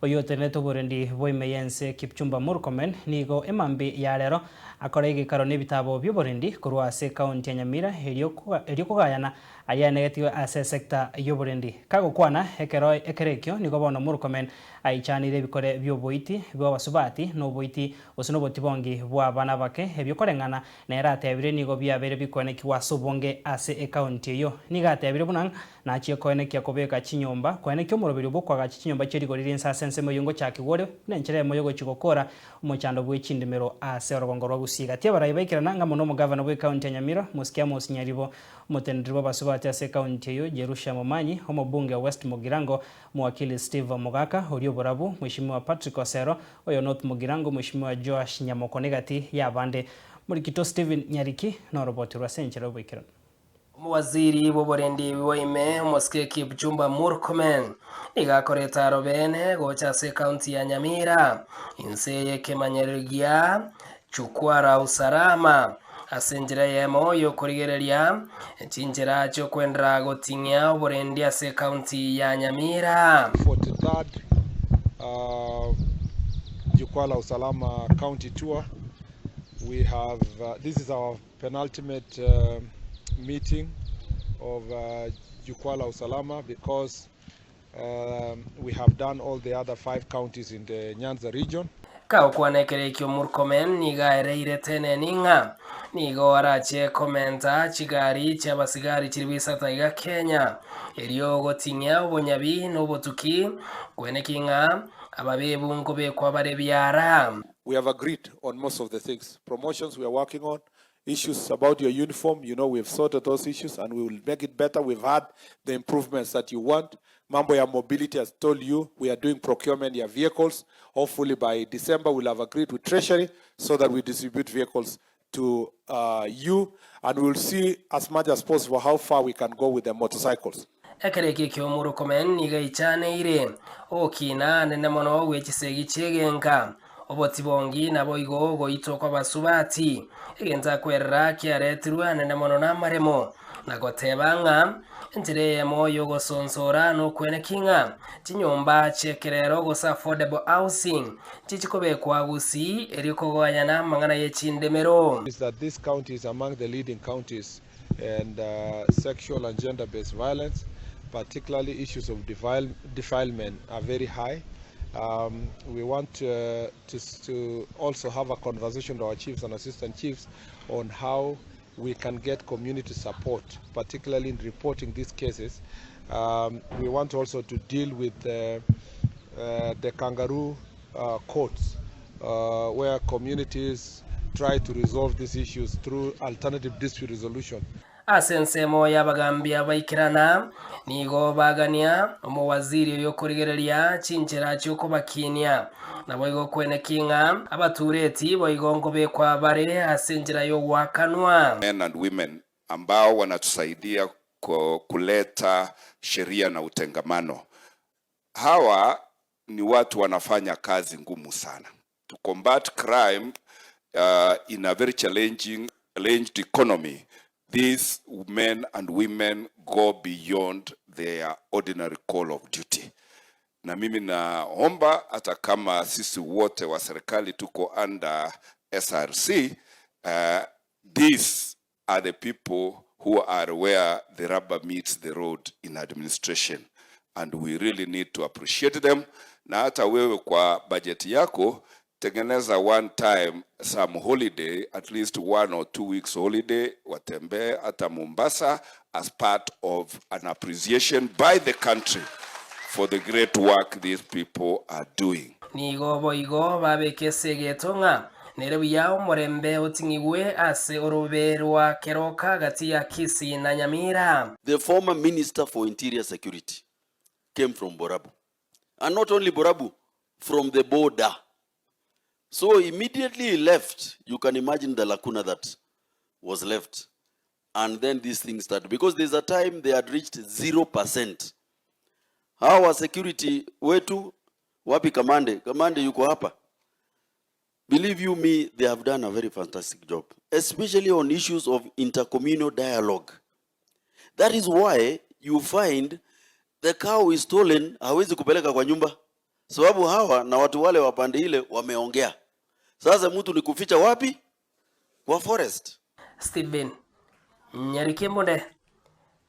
Oyio otenerete oborendi bwa ime y'ense Kipchumba Murkomen nigo emambia ya rero akora egekaro n'ebitabo bi'oborendi korwa ase ekaunti ya Nyamira erio erio kogayana aria aenegetigwe ase esecta y'oborendi. Kagokwana ekero ekero ekio nigo bono Murkomen aichaneire ebikore bi'oboiti bw'abasubati na oboiti gose nobotibongi bw'abana abake ebio koreng'ana nere atebire nigo biabeire bikoenekigwa ase obonge ase ekaunti eyio. Nigo atebire buna Nachie koenekia kobeka chinyomba, koenekia omoroberio bw'okoagacha chinyomba chie rigori rinse ase ensemo eyio ngochakigwa ore buna enchera eyemo y'ogochia gokora omochando bwe chindimero ase orogongo rwa Gusii. Gati abarai baikerana ng'amo nomogavana bw'ekaunti ya Nyamira, Mosike Amos Nyaribo, omoteneneri bw'abasubati ase ekaunti eyio, Jerusha Momanyi, omobunge o West Mugirango, Omowakili Steve Mogaka, oria oborabu, Mweshimiwa Patrick Osero, oyo North Mugirango, Mweshimiwa Joash Nyamoko negati y'abande. Morikito Stephen Nyariki noroboti rw'ase enchera y'oboikeranu. Omowaziri bw'oborendi bwa ime, omosike Kipchumba Murkomen, nigo akoreta arobene gocha ase ekaunti ya Nyamira inse y'ekemanyererio gia Jukwaa la Usalama ase enchera eyemo y'okorigereria chinchera chi'okwenderera goting'ia oborendi ase ekaunti ya Nyamira. 43rd Jukwaa la Usalama County Tour. We have this is our penultimate meeting of Jukwaa la Usalama because we have done all the other five counties in the Nyanza region. Kagokwana ekero ekio Murkomen nigo aereire Teneni ng'a nigo arache komenta chigari chi'abasigari chilifu isato aiga Kenya, erio goting'ia obonyabi na obotuki, kweneki ng'a ababebu nkobekwa bare biara. We have agreed on most of the things, promotions we are working on, issues about your uniform, you know we have sorted those issues and we will make it better, we've had the improvements that you want. Mambo ya mobility has told you we are doing procurement ya vehicles, hopefully by December we'll have agreed with Treasury so that we distribute vehicles to uh, you and we'll see as much as possible how far we can go with the motorcycles. Ekero ekio ki'Omurkomen nigo eichaneire ogokina anene mono gwe chisegi chi'egenka, obotibongi naboigo ogoitwa kw'abasubati, egento akwerera kiaretirwe anene mono namaremo, na goteba ng'a enchera eyemo y'ogosonsora nokweneki ng'a chinyomba chi'ekerero gose affordable housing nchichikobekwa gusii erio kogayana amang'ana ye chindemero. Is that this county is among the leading counties and sexual and gender based violence particularly issues of defilement are very high um, we want to, to, to also have a conversation to our chiefs and assistant chiefs on how we can get community support particularly in reporting these cases um, we want also to deal with the, uh, the kangaroo courts uh, where communities try to resolve these issues through alternative dispute resolution. Ase ensemo y'abagambi abaikerana, nigo bagania omowaziri oyo okorigereria chinchera chi'okobakinia. Naboigo kweneki ng'a abatureti boigo nkobekwa bare ase enchera y'ogoakanwa. Men and women ambao wanatusaidia kuleta sheria na utengamano. Hawa ni watu wanafanya kazi ngumu sana. To combat crime in a very challenging challenged economy, these men and women go beyond their ordinary call of duty. Na mimi naomba hata kama sisi wote wa serikali tuko under SRC, these are the people who are where the rubber meets the road in administration and we really need to appreciate them. Na hata wewe kwa budget yako tengeneza one time some holiday, at least 1 or 2 weeks holiday, watembee hata Mombasa as part of an appreciation by the country for the great work these people are doing. Nigo boigo babeka esegeto ng'a nere buya omorembe oting'igwe ase orobe rwa Keroka gati ya Kisii na Nyamira. The former Minister for Interior Security came from Borabu. And not only Borabu, from the border. So immediately he left, you can imagine the lacuna that was left. And then these things started. Because there's a time they had reached 0%. Hawa security wetu, wapi kamande? Kamande yuko hapa. Believe you me, they have done a very fantastic job, especially on issues of intercommunal dialogue. That is why you find the cow is stolen, hawezi kupeleka kwa nyumba. Sababu hawa na watu wale wa pande ile wameongea. Sasa mtu ni kuficha wapi? Kwa forest. Stephen Nyarikembonde,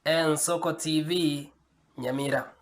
Ensoko TV, Nyamira.